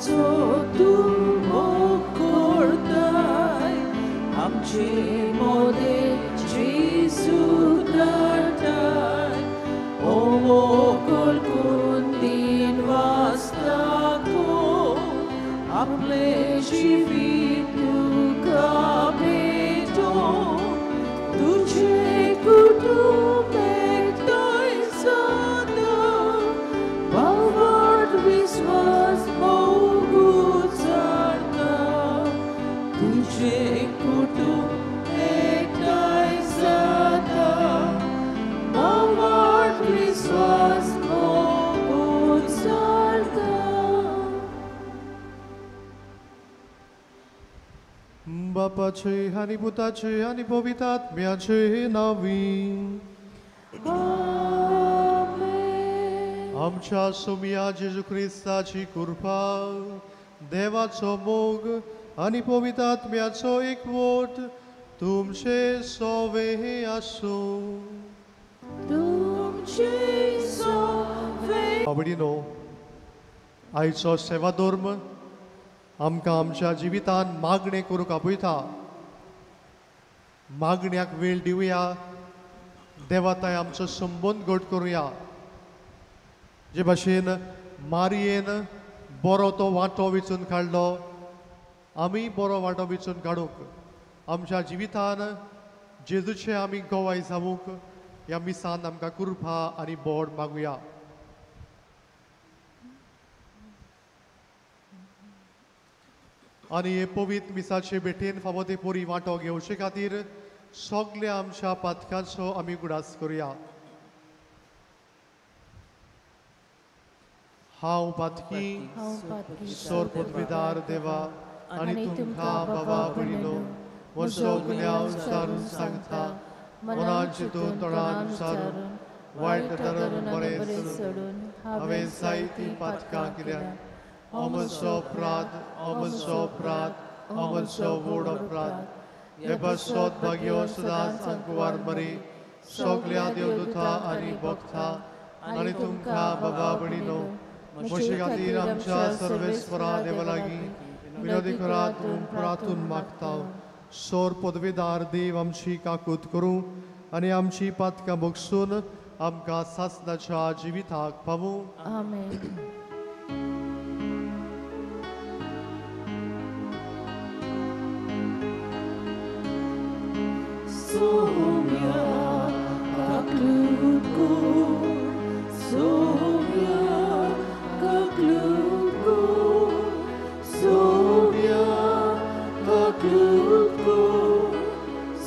जो तूं मोग करताय आमचे मोदें जेजूक धाडटाय ओ मोकल कुंदीन वास्ताको आपलें जिवीत तुका भेटोवंक तुजें कुटुंब एकठांय जाता भावार्थ विस्वास भोगूचारता तुजें कुटुंब एकठांय जाता भावार्थ विस्वास भोगूचारता. बापाचे आनी पुताचे आनी पवित्र आत्म्याचे नांवी. आमेन. आमच्या सोमया जेजू क्रिस्ताची कृपा, देवाचो मोग आनी पवित्र आत्म्याचो एकवट तुमचे सोवे आसूं. तुमचे सोवे. आवडीनो, आयचो सेवा धर्म आमकां आमच्या जिवितान मागणें करूंक आपयता. मागण्याक वेळ दिवया, देवाताय आमचो संबंद घट करुया. जे भाशेन मारयेन बरो तो वांटो वेंचून काडलो, आमी बरो वांटो वेंचून काडूंक आमच्या जिवितान जेजूचे आमी गवाय जावूंक ह्या मिसान आमकां कृपा आनी बोड मागुया. आनी हे पवित्र मिसाचे भेटेन फावो ते पोरी वांटो घेवचे खातीर सगल्या आमच्या पातकांचो आमी उगडास करुया. हांव पातकी सोर पदवीदार देवा आनी तुमकां बाबा भयणीनो म्हजो गुन्यांव सारून सांगता, मनान चिंतून तोंडान उच्चारून वायट धरून बरें सोडून हांवें जायतीं पातकां केल्यात. हो म्हजो अपराध, हो म्हजो अपराध, हो म्हजो व्हड अपराध. हे पासत भाग्यो सदांच अंकुवार मरी सगल्या देवदूता आनी भक्ता आनी तुमकां बाबा भयणीनो म्हजे खातीर आमच्या सर्वेस्वरा देवा लागीं विनोदी करात प्रार्थून मागता. सोर पदवीदार देव आमची काकूत करूं आनी आमची पातकां भोगसून आमकां सासणाच्या जिविताक पावूं. आमेन. Soumya kaklutko, Soumya kaklutko, Soumya kaklutko,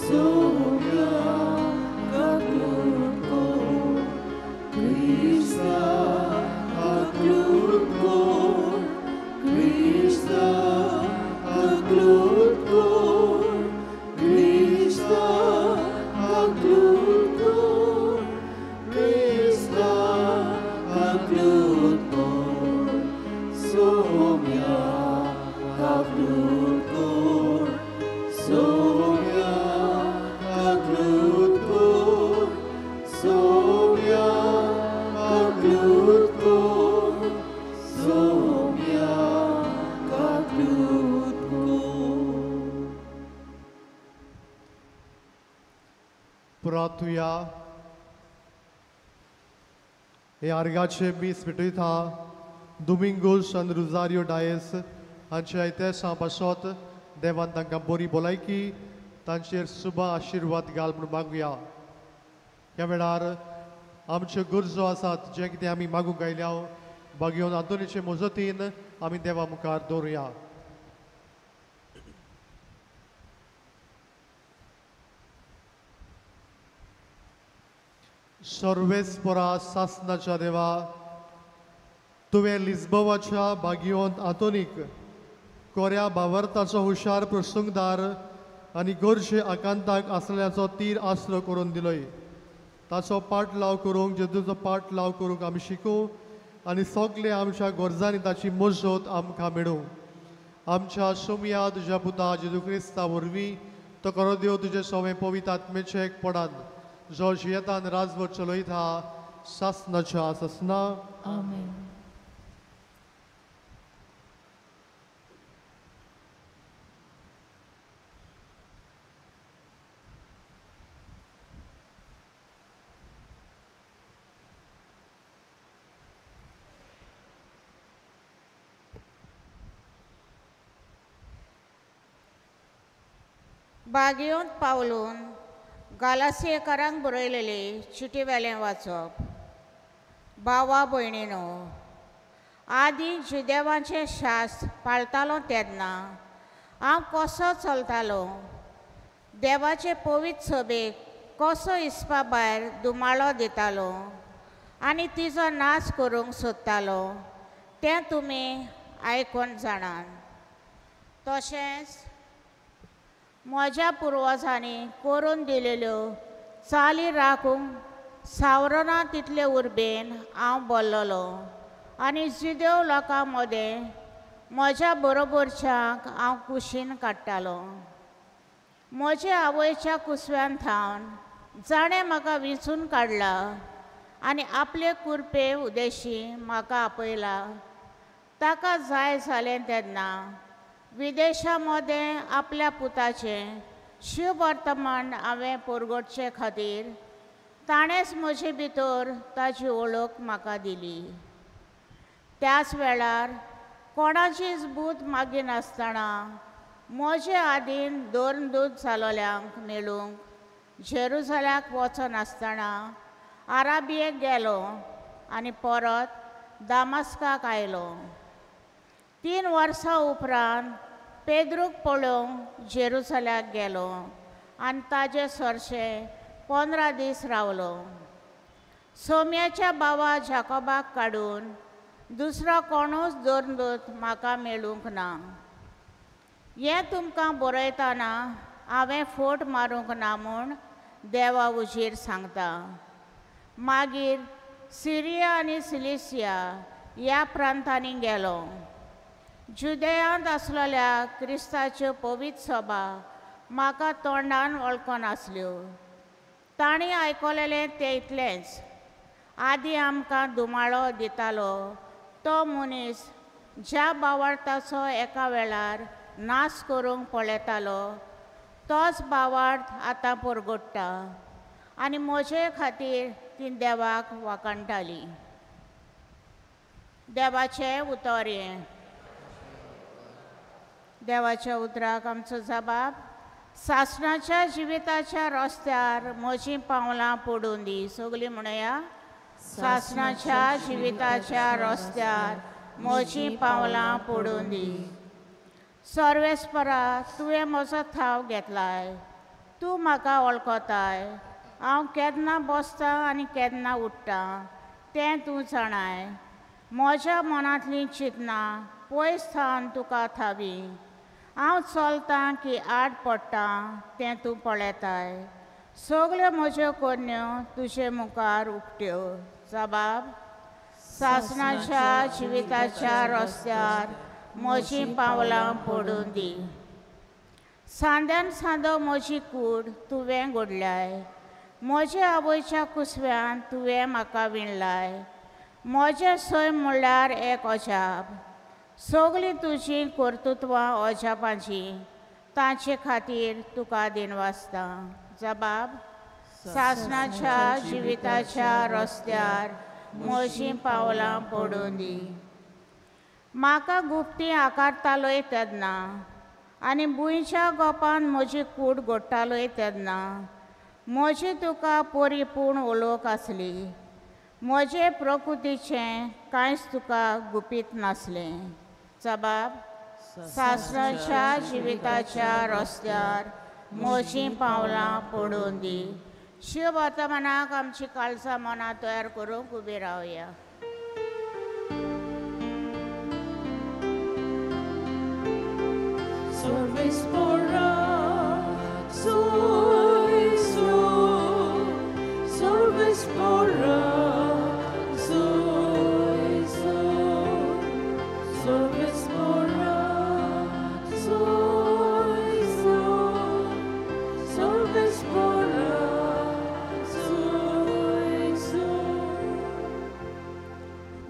Soumya kaklutko, Krishna kaklutko, Krishna kaklutko, Krishna kaklutko, Krishna kaklutko, Soumya kaklutko, Soumya kaklutko, Soumya kaklutko, Soumya kaklutko. प्रार्थुया. हे आर्गाचे मीस भेटयता दुमिंगोस आनी रुजारियो डायस हांच्या इतिहासा पासत देवान तांकां बरी भलायकी तांचेर सुबा आशिर्वाद घाल म्हूण मागुया. ह्या वेळार आमच्यो गरजो आसात जें कितें आमी मागूंक आयल्या बागेवन आंतोनीचे मजतीन आमी देवा मुखार दवरुया. सर्वेस्परा सासनाच्या देवा, तुवें लिस्बोवाच्या बागियोंत आंतोनीक कोऱ्या भावार्थाचो हुशार प्रसंगदार आनी गरजे आकांताक आसल्याचो तीर आसरो करून दिलोय. ताचो पाटलाव करूंक, जेजूचो पाटलाव करूंक आमी शिकूं आनी सगळे आमच्या गरजांनी ताची मजत आमकां मेळूं. आमच्या सोमया तुज्या पुता जेजू क्रिस्ता वरवीं तो करो देव तुजे सोवें पवित्र आत्मेचें एक पडान जो जियेतान राजवट चलयता सासनाच्या सासना. आमेन. बागयोंत पावलून गालासियेकारांक बरयलेली चिटी वेलें वाचप. भावा भयणीनो, आदीं जुदेवांचें शास्त्र पाळटालो तेन्ना हांव कसो चलतालो, देवाचे पवित्र सभेक कसो हिसपा भायर दुमाळो दितालो आनी तिजो नाच करूंक सोदतालो तें तुमी आयकून जाणात. तशेंच म्हज्या पुर्वजांनी करून दिलेल्यो चाली राखूंक सावरना तितले उर्बेन हांव बोल्लोलो आनी जुदेव लोकां मदें म्हज्या बरोबरच्यांक हांव कुशीन काडटालो. म्हज्या आवयच्या कुसव्यान थावन जाणें म्हाका विंचून काडला आनी आपले कुरपे उदेशी म्हाका आपयला, ताका जाय जालें तेन्ना विदेशा मदें आपल्या पुताचें शिववर्तमान हांवें परगटचे खातीर ताणेंच म्हजे भितर ताची वळख म्हाका दिली. त्याच वेळार कोणाचीच बूद मागिनासतना म्हजे आदीन दोन दूद जालोल्यांक मेळूंक जेरुजलाक वचनासतना आराबियेक गेलो आनी परत दामास्काक आयलो. 3 वर्सां उपरांत पेद्रूक पळोवंक जेरुजलाक गेलो आनी ताजे सरशे 15 दीस रावलो. सोम्याच्या बाबा जाकोबाक काडून दुसरो कोणूच दोन दूत म्हाका मेळूंक ना. हें तुमकां बरयतना हांवें फोट मारूंक ना म्हूण देवा उजीर सांगता. मागीर सिरिया आनी सिलिसिया ह्या प्रांतांनी गेलो. जुदेयांत आसलेल्या क्रिस्ताच्यो पवित्र सभा म्हाका तोंडान वळखनासल्यो. तांणी आयकलेलें तें इतलेंच, आदीं आमकां दुमाळो दितालो तो मनीस ज्या बावार्थाचो एका वेळार नाश करूंक पळयतालो तोच बावार्थ आतां परगट्टा आनी म्हजे खातीर ती देवाक वाखाणटाली. देवाचें उतर हें. देवाच्या उतराक आमचो जबाब. सासणाच्या जिविताच्या रस्त्यार म्हजीं पावलां पडून दी. सगळीं म्हणया, सासणाच्या जिविताच्या रस्त्यार म्हजीं पावलां पडून दी. सर्वेस्परा, तुवें म्हजो थाव घेतलाय, तूं म्हाका वळखताय. हांव केन्ना बसतां आनी केन्ना उठ्ठां तें तूं जाणाय. म्हज्या मनांतलीं चिंतनां पयस थावन तुका थावी. हांव चलतां की आड पडटां तें तूं पळयताय. सगल्यो म्हज्यो करण्यो तुजे मुखार उकट्यो. जबाब. सासणाच्या जिविताच्या रस्त्यार म्हजीं पावलां पडून दी. सांद्यान सांदो म्हजी कूड तुवें घडल्याय. म्हज्या आवयच्या कुसव्यान तुवें म्हाका विणलाय. म्हजें सैम म्हणल्यार एक अजाप. सगळीं तुजीं कर्तृत्वां अजापाचीं, तांचे खातीर तुका दिनवासता. जबाब. सासणाच्या जिविताच्या रस्त्यार म्हजीं पावलां पडून दी. म्हाका गुप्ती आकारतालोय तेन्ना आनी भुंयच्या गोपान म्हजी कूड घडटालोय तेन्ना म्हजी तुका परिपूर्ण वळख आसली. म्हजे प्रकृतीचें कांयच तुका गुपीत नासलें. जबाब. सासणाच्या जिविताच्या रस्त्यार म्हजीं पावलां पडून दी. शिव वर्तमानाक आमची काळजां मनां तयार करूंक उबी रावया. सर्वेस्परा, soy सर्वेस्परा, soy सर्वेस्परा, soy सर्वेस्परा, soy.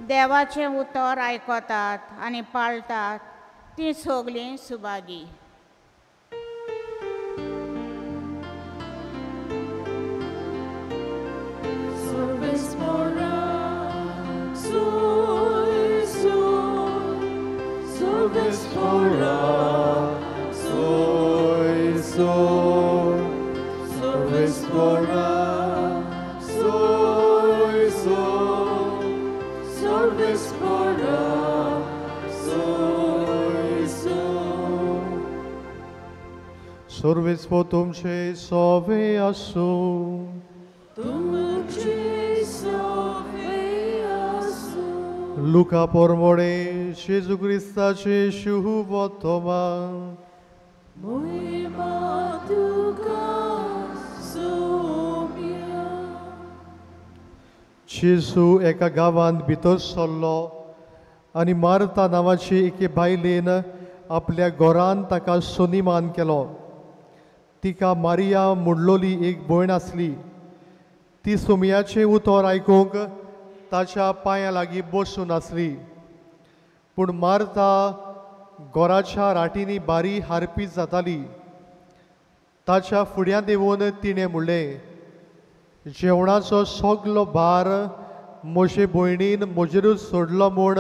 देवाचें उतर आयकतात आनी पाळटात तीं सगळीं सुभागी. सर्वेस्परा, soy सर्वेस्परा, soy. सर्वेस्पो तुमचे सोवे आसूं. तुमचे सोवे आसूं. लुका पोरमोडे जेजू क्रिस्ताचे शुभवर्तमान. मोहिमा तुका सोम्या. जेजू एका गांवांत भितर सरलो आनी मार्ता नांवाची एके बायलेन आपल्या घरान ताका सन्मान केलो. तिका मारिया म्हणलोली एक भयण आसली. ती सोमयाचें उतर आयकूंक ताच्या पांयां लागीं बसून आसली. पूण मार्ता घराच्या राटींनी बारी हारपी जाताली. ताच्या फुड्यांत येवन तिणें म्हणलें, जेवणाचो सगलो भार म्हजे भयणीन म्हजेरूच सोडलो म्हूण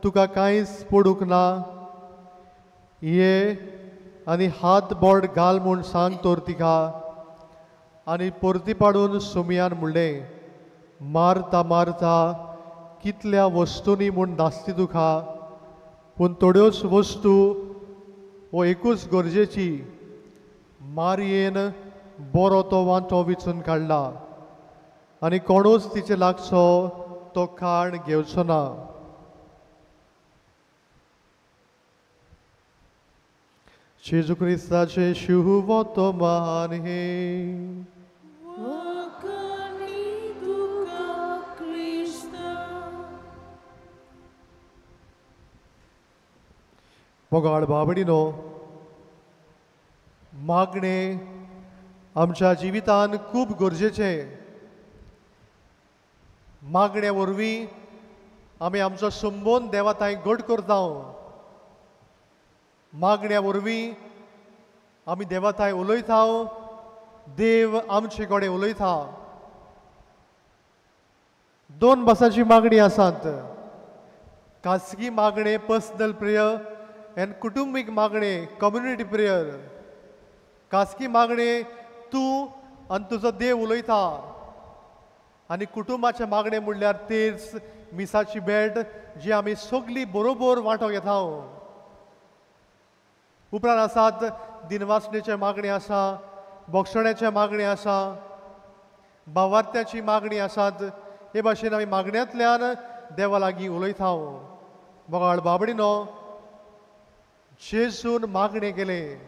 तुका कांयच पडूंक ना. ये आनी हात बोट घाल म्हूण सांग तर तिका. आनी परती पाडून सोमयान म्हणलें, मारता मारता कितल्या वस्तूंनी म्हूण धास्ती तुका, पूण थोड्योच वस्तू वो एकूच गरजेची. मारयेन बरो तो वांटो विचून काडला आनी कोणूच तिचे लागचो तो खाण घेवचो ना. जेजू क्रिस्ताचे शुभवर्तमान हें. वाखाणी तुका क्रिस्ता. मोगाळ बाबडीनो, मागणें आमच्या जिवितान खूब गरजेचें. मागणे वरवीं आमी आमचो संबंद देवा थंय घट करता. मागण्या वरवीं आमी देवा थंय उलयता, देव आमचे कडेन उलयता. दोन भासांची मागणी आसात, खासगी मागणे पर्सनल प्रेयर आनी कुटुंबीक मागणे कम्युनिटी प्रेयर. खासगी मागणे तूं आनी तुजो देव उलयता, आनी कुटुंबाचें मागणें म्हणल्यार तेर्स मिसाची भेट जी आमी सगळीं बरोबर वांटो घेता. उपरांत आसात दिनवासणेचें मागणें आसा, बोगसण्याचें मागणें आसा, भावार्थ्याची मागणी आसात. हे भाशेन आमी मागण्यांतल्यान देवा लागीं उलयता. मोगाळ बाबडीनो, जेजून मागणें केलें.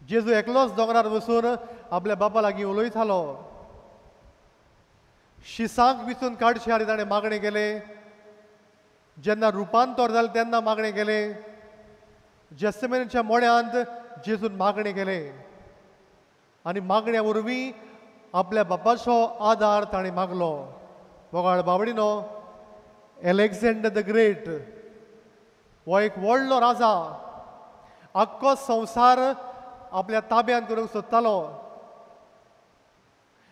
जेजू एकलोच दोंगरार वचून आपल्या बापा लागीं उलयतालो. शिसांक विचून काडचे आनी ताणें मागणें केलें. जेन्ना रुपांतर जालें तेन्ना मागणें केलें. जेस्समेनाच्या मोड्यांत जेजून मागणें केलें आनी मागण्या वरवीं आपल्या बापाचो आदार ताणें मागलो. मोगाळ बाबडीनो, एलेक्झांडर the great हो एक व्हडलो राजा, आख्खो संवसार आपल्या ताब्यांत करूंक सोदतालो.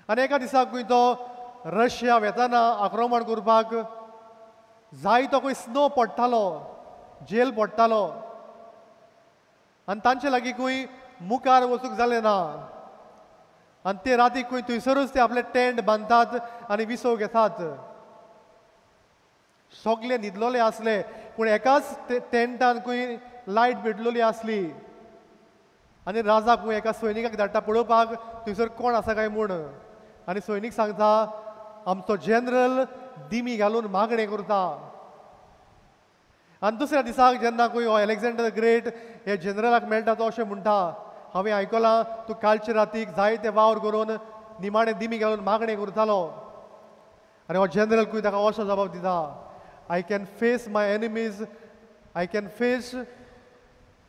आनी एका दिसाक तो रशिया वेताना आक्रमण करपाक जायतो खंय स्नो पडटालो, जेल पडटालो आनी तांचे लागीं खंय मुखार वचूंक जालें ना. आनी ते रातीक खंय थंयसरूच ते आपले टेंट बांदतात आनी विसव घेतात. सगळे न्हिदलोले आसले, पूण एकाच टेंटान खंय लायट पेटलोली आसली. आनी राजा खंय एका सैनिकाक धाडटा पळोवपाक थंयसर कोण आसा काय म्हूण. आनी सैनीक सांगता, आमचो जनरल दिमी घालून मागणें करता. आनी दुसऱ्या दिसाक जेन्ना खंय हो एलेक्झांडर ग्रेट हे जनरलाक मेळटा तो अशें म्हणटा, हांवें आयकलां तूं कालचे रातीक जायते वावर करून निमाणें दिमी घालून मागणें करतालो. आनी हो जनरल खंय ताका असो जबाब दिता, I can face my enemies, I can face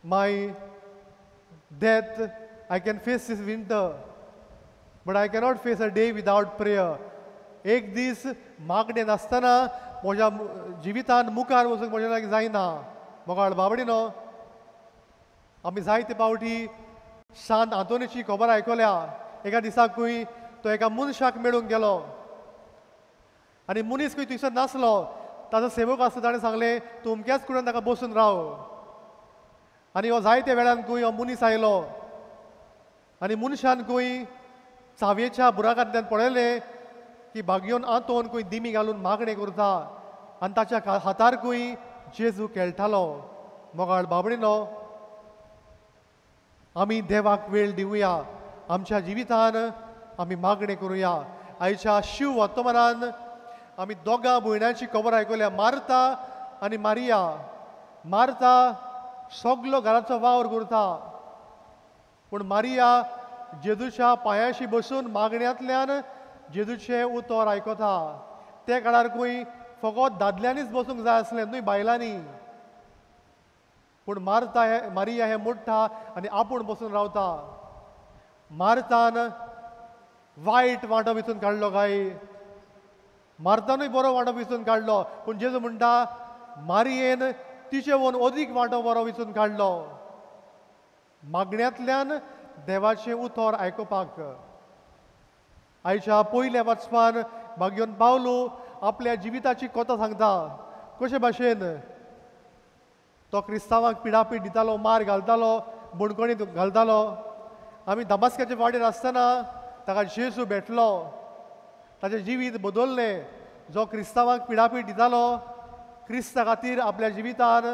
my death, I can face this winter, but I cannot face a day without prayer. एक दीस मागणें नासतना म्हज्या जिवितान मुखार वचूंक म्हज्या लागीं जायना. मोगाळ बाबडीनो, आमी जायते पावटी सांत आंतोनीची खबर आयकल्या. एका दिसाकूय तो एका मनशाक मेळूंक गेलो आनी मनीस खंय थंयसर नासलो. ताजो सेवक आसलो, ताणें सांगलें तूं अमक्याच कुडून ताका बसून राव. आनी हो जायते वेळान खंय हो मनीस आयलो आनी मनशान खंय चावयेच्या बुराकांतल्यान पळयलें की बागयोन आंतोन खंय दिमी घालून मागणें करता आनी ताच्या हातार खंय जेजू खेळटालो. मोगाळ बाबडीनो, आमी देवाक वेळ दिवया, आमच्या जिवितान आमी मागणें करुया. आयच्या शिव वर्तमानान आमी दोगां भयणांची खबर आयकल्या, मार्ता आनी मारिया. मार्ता सगलो घराचो वावर करता, पूण मारिया जेजूच्या पांयाशी बसून मागण्यांतल्यान जेजूचें उतर आयकता. ते काळार खंय फकत दादल्यांनीच बसूंक जाय आसलें, न्हय बायलांनी. पूण मार्ता हे मारिया हें मोडटा आनी आपूण बसून रावता. मार्तान वायट वांटो विचून काडलो काय? मार्तानूय बरो वांटो विचून काडलो, पूण जेजू म्हणटा मारियेन तिचे वोन अदीक वांटो बरो विचून काडलो. मागण्यांतल्यान देवाचें उतर आयकुपाक. आयच्या पयल्या वाचपान भाग्योन पावलो आपल्या जिविताची कथा सांगता, कशे भाशेन तो क्रिस्तांवांक पिडापीड दितालो, मार घालतालो, बणकणीत घालतालो. आमी दमास्काचे वाटेर आसतना ताका जेजू भेटलो, ताचें जिवीत बदललें. जो क्रिस्तांवांक पिडापीड दितालो क्रिस्ता खातीर आपल्या जिवितान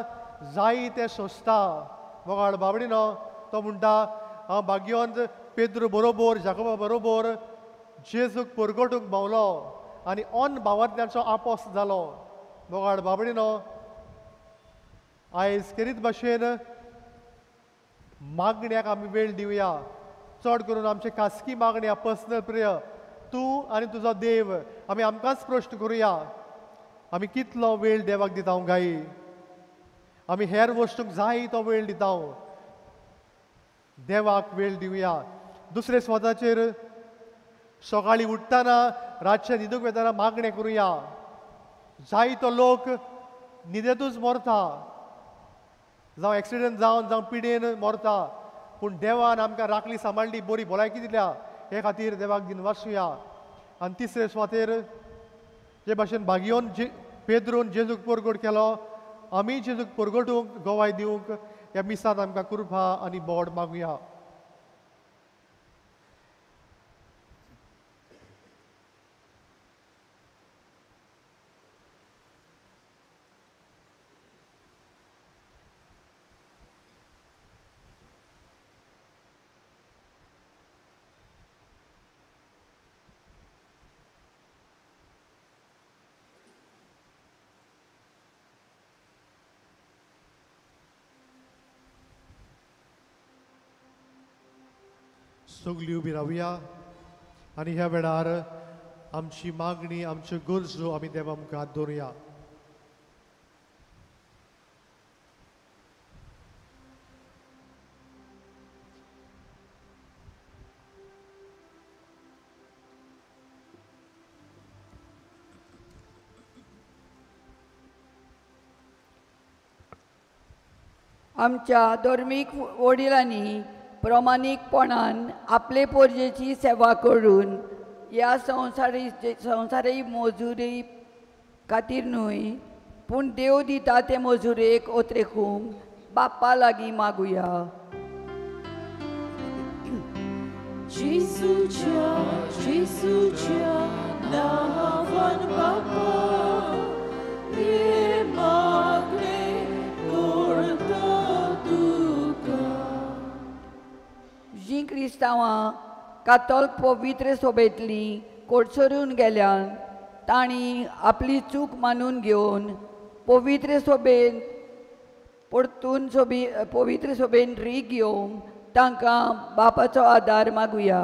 जाय तें सोंसता. मोगाळ बाबडीनो, तो म्हणटा हांव भाग्यवंत पेद्रू बरोबर, जाकोबा बरोबर जेजूक परगटूंक भोंवलो आनी ऑन भावांतल्याचो आपोस जालो. मोगाळ बाबडीनो, आयज खेरीत भाशेन मागण्याक आमी वेळ दिवया. चड करून आमचे खासगी मागण्या, पर्सनल प्रेयर, तूं आनी तुजो देव, आमी आमकांच प्रश्न करुया, आमी कितलो वेळ देवाक दिता गायी? आमी हेर वस्तूंक जाय तो वेळ दिता, देवाक वेळ दिवया. दुसरे स्वताचेर सकाळीं उठ्ठना, रातचे न्हिदूंक वेतना मागणें करुया. जाय तो लोक न्हिदेतूच मरता, जावं एक्सिडंट जावन, जावं पिडेन मरता, पूण देवान आमकां राखली, सांबाळ्ळी, बरी भलायकी दिल्या, हे खातीर देवाक दिनवासुया. आनी तिसरे सुवातेर जे भाशेन भाग्योन जे पेद्रून जेजूक परगट केलो, आमी जेजूक परगटूंक गवाय दिवंक ह्या मिसांत आमकां कृपा आनी बोड मागुया. सगळीं उबी रावया आनी ह्या वेळार आमची मागणी, आमच्यो गरजो आमी देवा मुखार दवरुया. आमच्या धर्मीक वडिलांनी प्रामाणीकपणान आपले पोरजेची सेवा करून ह्या संवसारी मजुरी खातीर न्हय, पूण देव दिता ते मजुरेक ओतरेखूंक बाप्पा लागीं मागुया. जेजूच्या जेजूच्या नांवान बापा हे मागणें करता तुका. जीं क्रिस्तांवां कातोल्क पवित्र सोबेंतलीं कोडसरून गेल्यान तांणी आपली चूक मानून घेवन पवित्र सोबेन परतून पवित्र सोबेन रीग घेवंक तांकां बापाचो आदार मागुया.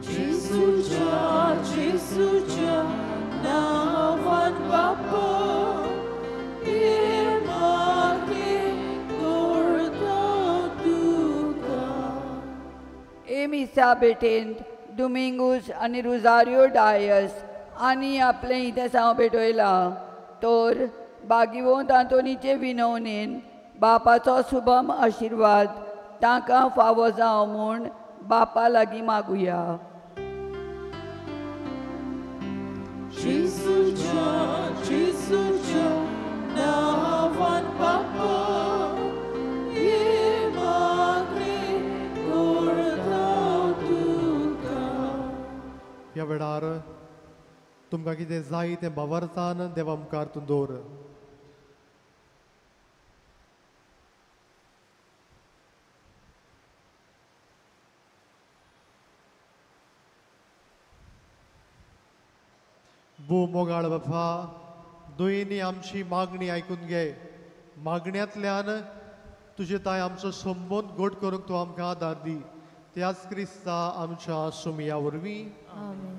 जेजूच्या जेजूच्या नांवान बापा हे मागणें करता तुका. ए मिसा भेटेंत दुमिंगूस आनी रुजारियो डायस आनी आपलें इतेसांव भेटयलां तर बागिवंत आंतोनीचे विनवणेन बापाचो शुभम आशिर्वाद तांकां फावो जावं म्हूण बापा लागीं मागुया. जेजूच्या जेजूच्या नांवान बापा हे मागणें करता तुका. ह्या वेळार तुमकां कितें जाय तें भावार्थान देवा मुखार तूं दवर. भू मोगाळ बापा, दुयेंनी आमची मागणी आयकून घे. मागण्यांतल्यान तुजे ताय आमचो संबंद घट करूंक तूं आमकां आदार दी. त्याच क्रिस्ता आमच्या सुमया वरवीं. आमेन.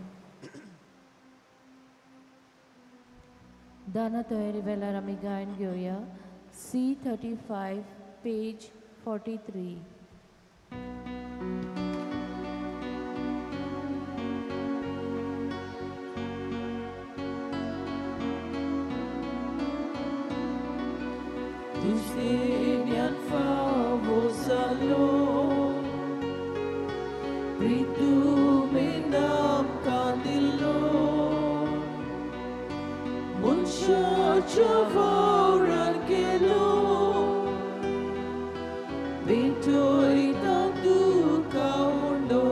दाना तयारी वेळार आमी गायन घेवया. C35 page 43. Tusenian favosalo Pritu menam kandilo Munsha chavoran kelo Bintoi tantu kaundo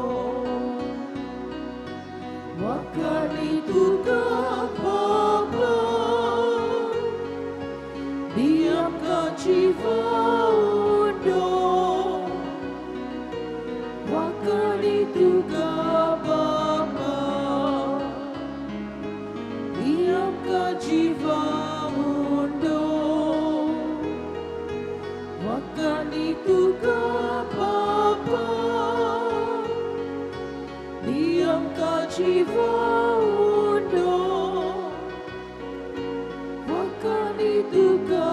Wakani tuka papa Diam kacivaundo Wakani tuka bapa Diam kacivaundo Wakani tuka bapa Diam kacivaundo Wakani tuka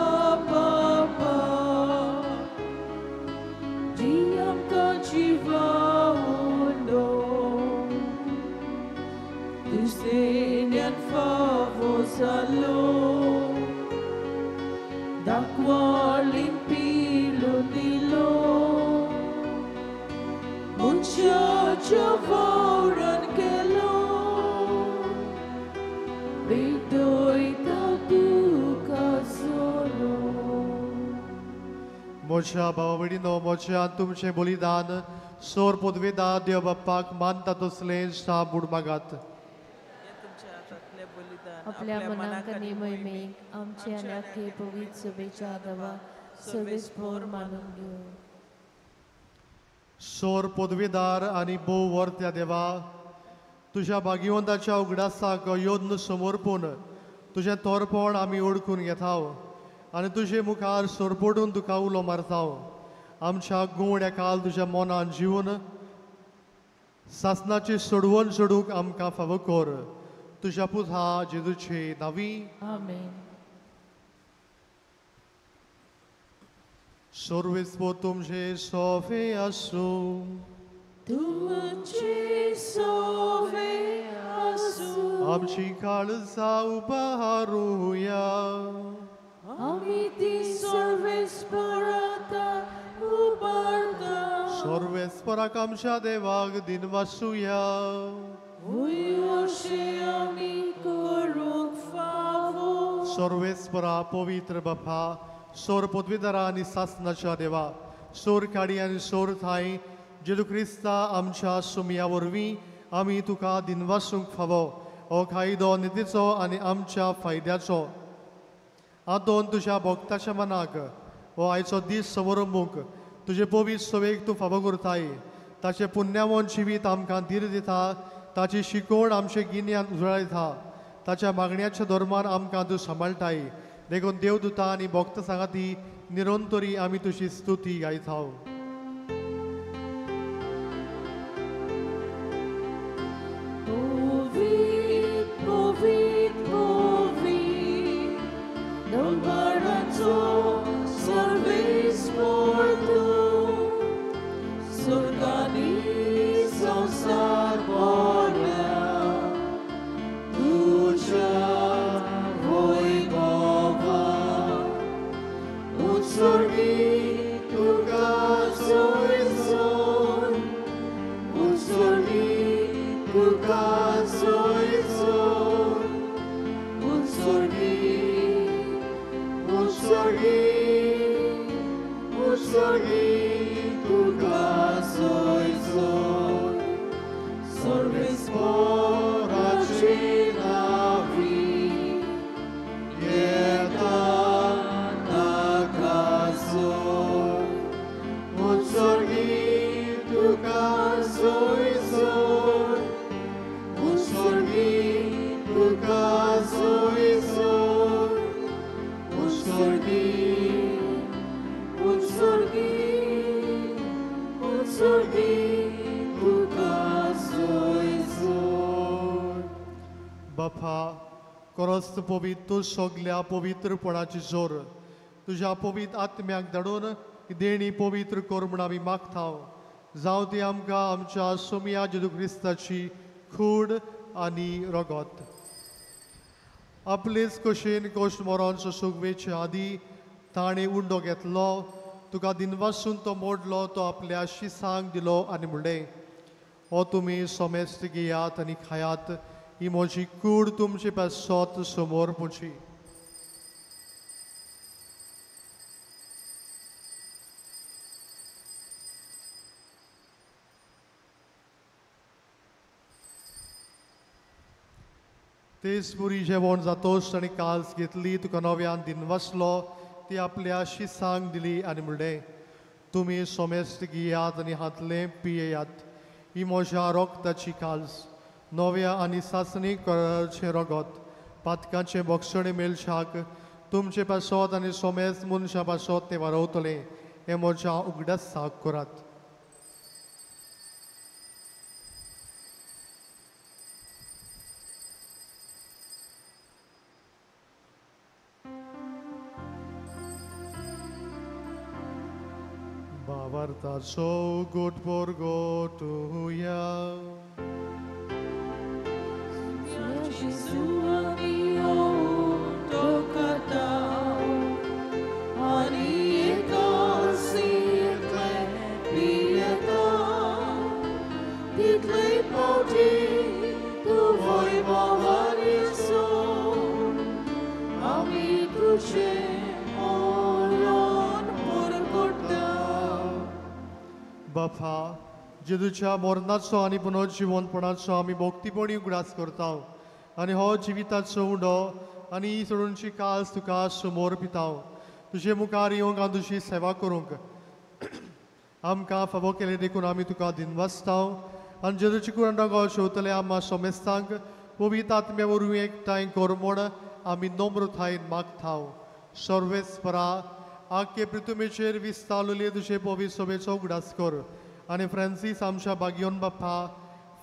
bapa Diam kacivaundo Tusenian favosalo Dakwalin pilundilo Munsha chavoran kelo Bitoy tatu solo. मोच्या भावा भयणीनो, मोच्या तुमचें बलिदान सोर पदवेदा देव बाप्पाक मानता तसलें साबूड मागात. आपल्या मनाक आनी मोहिमेक आमचे आनी आख्खे पवित्र सभेच्या आदावा सर्वेस पोर मानून घेवं. सोर पदवेदार आनी भोव वर्त्या देवा, तुज्या भाग्यवंताच्या उगडासाक योद्न समर्पून तुजें तोरपण आमी ओळखून घेताव आनी तुजे मुखार सोरपोडून तुका उलो मारताव. आमच्या गुवड्या काल तुज्या मनान जिवन सासनाची सोडवण सोडूंक आमकां फावो कर. तुज्या पुता जेजूचे नांवी. आमेन. सर्वेस्पो तुमचे सोफे आसूं. तुमचे सोवे आसूं. आमची काळजां उबारुया. आमी ती सर्वेस्पराता उबारता. सर्वेस्पराक आमच्या देवाक दिनवासुया. वय आमी करूंक फावो. सर्वेस्परा पवित्र बापा, सोर पदवीधरा आनी सासनाच्या देवा, सोर काडी आनी सोर थांय जेजू क्रिस्ता आमच्या सुमया वरवीं आमी तुका दिनवासूंक फावो. हो कायदो नितीचो आनी आमच्या फायद्याचो. आंतोन तुज्या भक्ताच्या मनाक हो आयचो दीस समरंबूंक तुजे पवित्र सवेक तूं फावो करताय. ताचें पुण्यावन जिवीत आमकां धीर दिता. ताची शिकवण आमचें गिन्यान उजळायता. ताच्या मागण्याच्या धर्मान आमकां तूं सांबाळटाय. देखून देवदूता आनी भक्त सांगाती निरंतरी आमी तुजी स्तुती गायताव. Povit, povit, povit, Dombaranzo servis portu, Surgani sansar borna, Tuja voibova, Unsurgi tuga खरोच पवित्र तूं सगल्या पवित्रपणाची जोर तुज्या पवित्र आत्म्याक धाडून देणी पवित्र कर म्हूण आमी मागता. जावं ती आमकां आमच्या सोमया जेजू क्रिस्ताची कूड आनी रगत. आपलेच कशेन कश्ट मरोन सोसूंक वेचे आदी ताणें उंडो घेतलो, तुका दिनवासून तो मोडलो, तो आपल्या शिसांक दिलो आनी म्हणलें, हो तुमी सोमेस्त घेयात आनी खायात, ही म्हजी कूड तुमचे पासत समोर पुची. तेच पुरी जेवण जातोच ताणें काल्स घेतली, तुका नव्यान दिनवासलो, ती आपल्या शिसांक दिली आनी म्हणलें, तुमी सोमेस्त घेयात आनी हातलें पियेयात, ही म्हज्या रोगताची काल्स, नव्या आनी सासणी कराचें रगत, पातकाचें बोगसणें मेळशाक तुमचे पासत आनी सोमेस्त मनशां पासत तें वारवतलें, हें म्हज्या उगडासाक करात. भावार्थाचो गोट पोरगोटुया. बापा, जेजूच्या मरणाचो आनी पुनर्जिवनपणाचो आमी भक्तीपणी उगडास करता आनी हो जिविताचो उंडो आनी ही सोडूनची काल्स तुका समोर पिता. तुजे मुखार येवंक आनी तुजी सेवा करूंक आमकां फावो केले देखून आमी तुका दिनवासता. आनी जेजूची कुराण रगत शेवतले आमकां सोमेस्तांक पवित्र आत्म्या वरवीं एकठांय कर म्हूण आमी नम्रतायेन मागता. सर्वेस्परा, आख्खे पृथ्वीचेर विस्तारलेले तुजे पवित्र सभेचो उगडास कर आनी फ्रांसीस आमच्या बागियोन बाप्पा,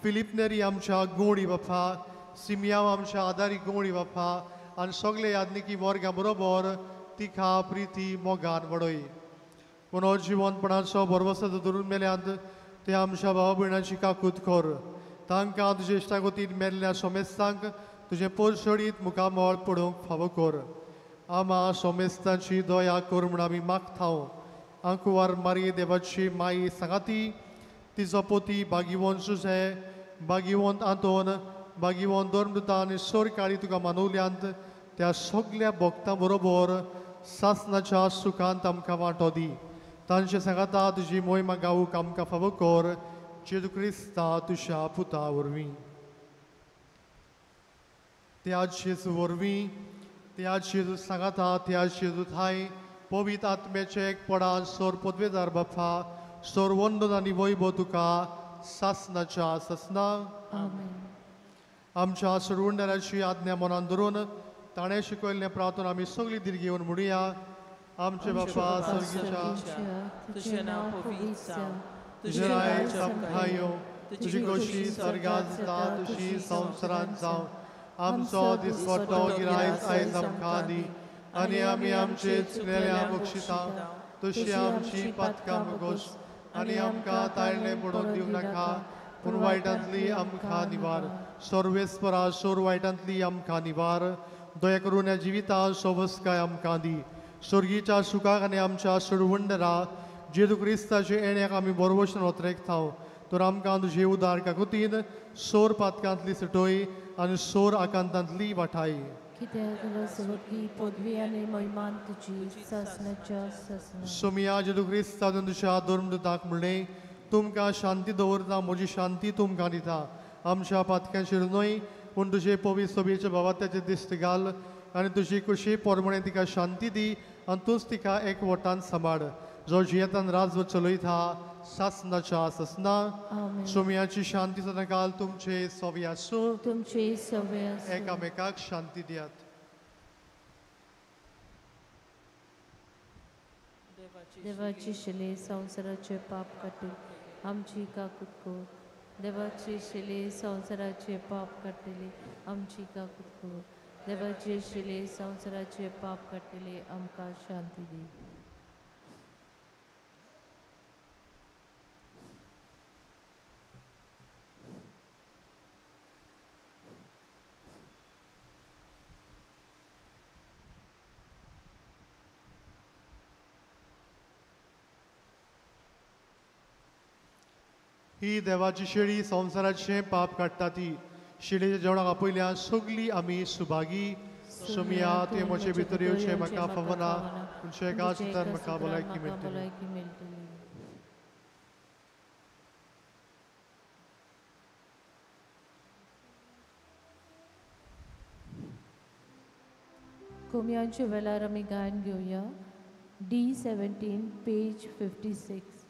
फिलीप नेरी आमच्या गोंडी बाप्पा, सिमियाव आमच्या आदारी गोंडी बाप्पा आनी सगळे यादनिकी वर्गा बरोबर तिखा प्रिती मोगान वडय. पुनर्जिवनपणाचो भरवसो धरून मेल्यांत ते आमच्या भाव भयणाची काकूत कर. तांकां तुजे इश्टागतीन मेल्ल्या सोमेस्तांक तुजें पोरसडीत मुखामळ पडोवंक फावो कर. आमा सोमेस्तांची दया कर म्हूण आमी मागता. आंकुवार मारी देवाची माई सांगाती, तिचो पोती बागिवोन सुसे, बागिवोन आंतोन, बागिवोन धर्मदूता आनी सोरकाळी तुका मानवल्यांत त्या सगल्या भक्तां बरोबर सासनाच्या सुखांत आमकां वांटो दी. तांचे सांगाता तुजी मोहिमा गावूंक आमकां फावो कर, जेजू क्रिस्ता तुज्या पुता वरवीं. त्याच जेजू वरवीं, त्याच जेजू सांगाता, त्याच जेजू थाय पवित्र आत्म्याचे एकपणान सोर पदवेदार बाप्पा, सोर वंदन आनी वैभव तुका सासनाच्या सासना. आमच्या सरवंडराची आज्ञा मनान धरून ताणें शिकयल्लें प्रार्थना आमी सगळी दीर्घ घेवन म्हणुया. आमचे बापा स्वर्गीच्या, तुजें नांव पवित्र जावं, तुजें राज्य आमकां येवं, तुजी खोशी स्वर्गांत जाता तशी संवसारांत जावं. आमचो दिसपट्टो गिरायक आयज आमकां दी आनी आमी आमचे चुकलेल्या बक्षिता तशी आमची पातकां मुगोस आनी आमकां ताळणें पडोवन दिवं नाका, पूण वायटांतली आमकां निवार. सर्वेस्परा, सोर वायटांतली आमकां निवार. दया करून ह्या जिवितांत सोबसकाय आमकां दी. स्वर्गीच्या सुखाक आनी आमच्या सोडवंडरा जेजू क्रिस्ताचे येण्याक आमी बरवशन ओतरेकता. तर आमकां तुजे उदार काकुतीन सोर पातकांतली सुटोय आनी सोर आकांतांतली वाठाय. सोमिया जेजू क्रिस्ता तुज्या धर्मदूताक म्हणलें, तुमकां शांती दवरता, म्हजी शांती तुमकां दिता. आमच्या पातकांचेर न्हय पूण तुजे पवित्र सभेच्या बाबात्याचे दिश्ट घाल आनी तुजी कुशी पोरमणे तिका शांती दी आनी तूंच तिका एक वटान सांबाळ, जो जियेतान राजवट चलयता सासनाच्या सासना. सोमियाची शांती सदांकाल तुमचे सवी आसूं. तुमचे सवे आसूं. एकामेकाक शांती दियात. देवाची शिले संवसाराचे पाप काडटली आमची काकूत कर. देवाची शिले संवसाराचे पाप काडटली आमची काकूत कर. देवाचे शिले संवसाराचे पाप काडटले आमकां शांती दी. ही देवाची शेळी संवसाराचें पाप काडटा ती शेळीच्या जेवणाक आपयल्या सगळीं आमी सुभागी. सोमिया तुवें म्हजे भितर येवचें म्हाका फावना, पूण एका सुत्रान म्हाका भलायकी मेळटली. कोमयांच्या वेळार आमी गायन घेवया. D17 page 56.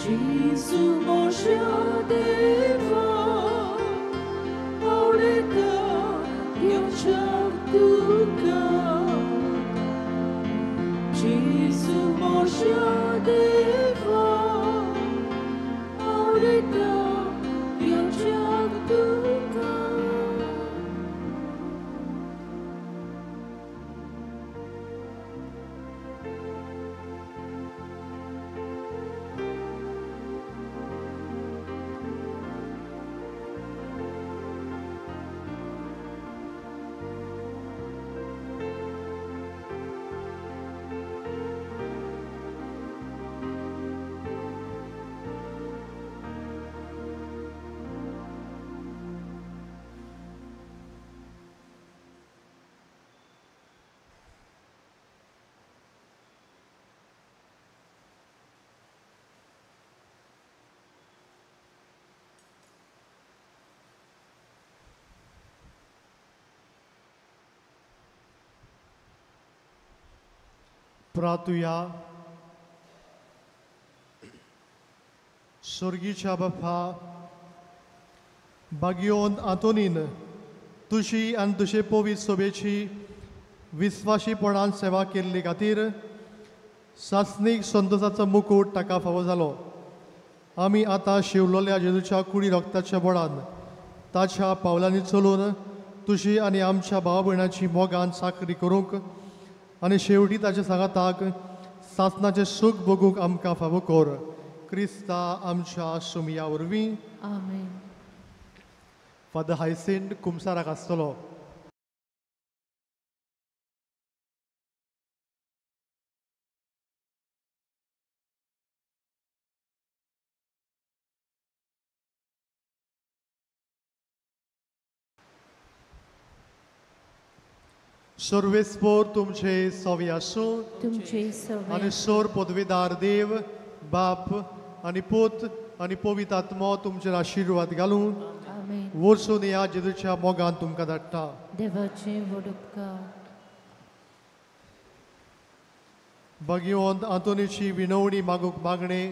जेजू म्हज्या देवा आवडटा घेवच्याक तुका जेजू म्हज्या देवा आवडटा घेवच्याक तुका. प्रार्थुया. स्वर्गीच्या बापा, बागियोन आंतोनीन तुजी आनी तुजे पवित्र सभेची विस्वाशीपणान सेवा केल्ली खातीर सासणीक संतोषाचो मुकूट ताका फावो जालो. आमी आतां शिवलोल्या जेजूच्या कुडी रक्ताच्या बळान ताच्या पावलांनी चलून तुजी आनी आमच्या भाव भयणाची मोगान चाकरी करूंक आनी शेवटी ताच्या सांगाताक सासणाचें सूख भोगूंक आमकां फावो कर. क्रिस्ता आमच्या सुमया वरवीं. आमेन. फादर हायसिंट कुमसाराक आसतलो. सर्वेस्पोर तुमचे सवी आसूं तुमचे सवे आनी सोर पदवीदार देव बाप आनी पूत आनी पवित्र आत्मो तुमचेर आशिर्वाद घालून वचून ह्या जेजूच्या मोगान तुमकां धाडटा. देवाचे व्हड उपकार. बागिवंत आंतोनीची विनवणी मागूंक मागणें.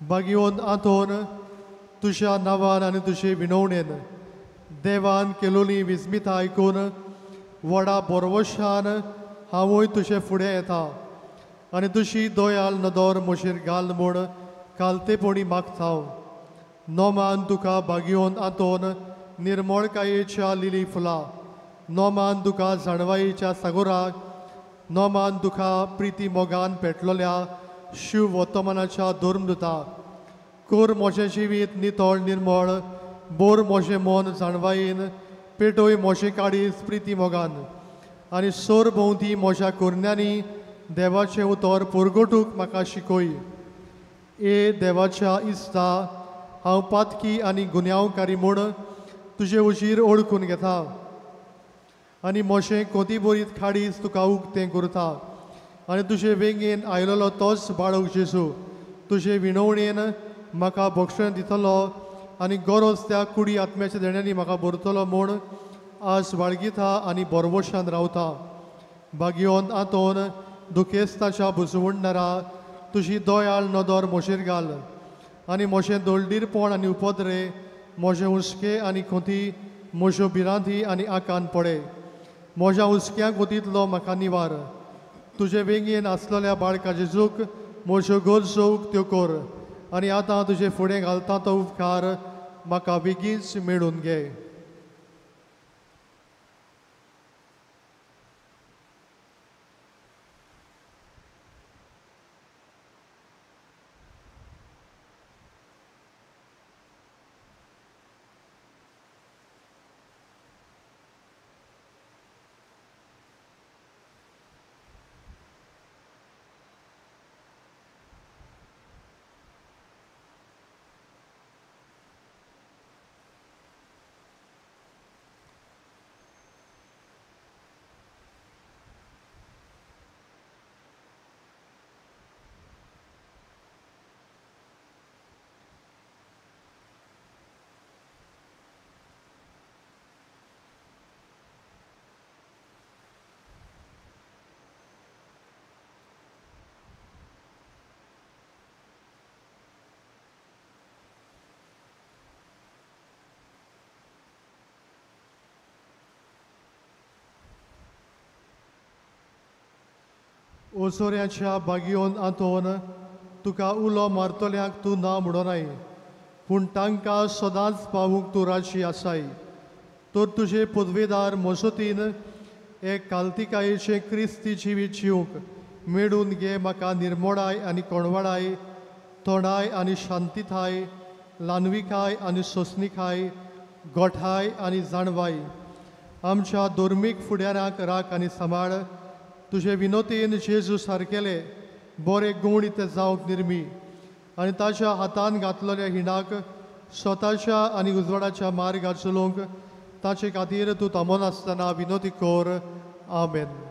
बागिवंत आंतोन, तुज्या नांवान आनी तुजे विनवणेन देवान केलोली विस्मिता आयकून व्हडा बोरवशान हांवूय तुजे फुडें येता आनी तुजी दयाल नदर म्हजेर घाल म्हूण कालतेपणी मागता हांव. नोमान तुका बागियोन आंतोन निर्मळकायेच्या लिली फुलां, नोमान तुका जाणवायेच्या सागोराक, नोमान तुका प्रिती मोगान पेटलोल्या शिव वर्तमानाच्या धर्मदुता. कोर म्हजें जिवीत नितळ निर्मळ, बोर म्हजें मन जाणवायेन, पेटोय म्हजें काळीज प्रिती मोगान आनी सोर भोंवती म्हज्या कोरण्यांनी देवाचें उतर पुरगोटूंक म्हाका शिकय. ए देवाच्या इस्ता, हांव पातकी आनी गुन्यांवकारी म्हूण तुजे उजीर ओळखून घेता आनी म्हजें कोतीबोरीत खाडीज तुका उक्तें करता आनी तुजे वेंगेन आयलेलो तोच बाळक जेजू तुजे विनवणेन म्हाका भक्षण दितलो आनी गरज त्या कुडी आत्म्याच्या देण्यांनी म्हाका भरतलो म्हूण आज बाळगिता आनी बोरवशान रावता. बागियोन आंतोन दुखेस्ताच्या बुजवणणारा तुजी दयाळ नदर म्हजेर घाल आनी म्हजें दळडीरपण आनी उपद्रे, म्हजें हुस्के आनी खोती, म्हज्यो भिरांती आनी आकान पडे. म्हज्या हुस्क्या गोतींतलो म्हाका निवार. तुजे वेंगेन आसलेल्या बाळका जेजूक म्हज्यो गरजो उक्त्यो कर आनी आतां तुजे फुडें घालता तो उपकार म्हाका बेगीनच मेळून घे. ओसोऱ्याच्या बागियोन आंतोन तुका उलो मारतल्यांक तूं ना म्हणोनाय, पूण तांकां सदांच पावूंक तूं राजी आसाय. तर तुजे पदवेदार मजतीन एक कालतिकायेचें क्रिस्ती जिवीत जिवंक मेळून घे. म्हाका निर्मोडाय आनी कोणवाडाय, तोंडाय आनी शांतिताय, ल्हानविकाय आनी सोंसणिकाय, गोठाय आनी जाणवाय. आमच्या धर्मीक फुडाऱ्यांक राख आनी सांबाळ. तुजे विनोतीन जेजू सारकेले बरे गूण ते जावंक निर्मी आनी ताच्या हातान घातलेल्या हिणाक स्वताच्या आनी उजवाडाच्या मार्गार चलोवंक ताचे खातीर तूं थांबनासतना विनोती कर. आमेन.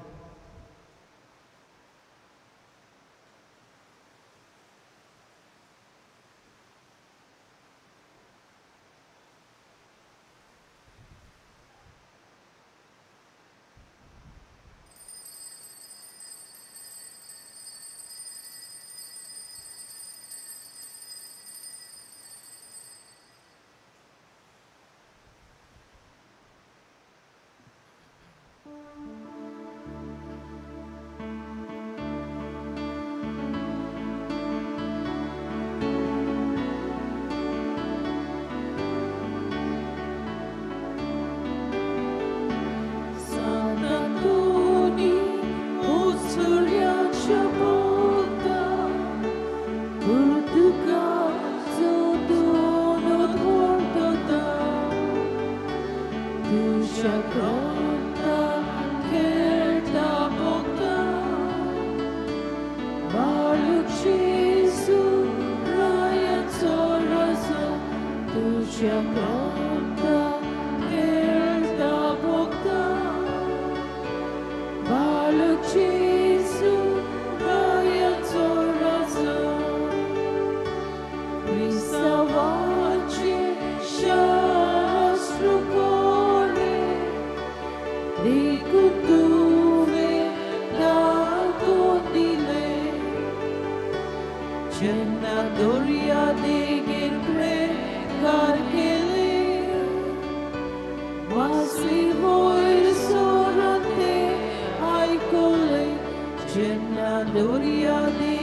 Gloria de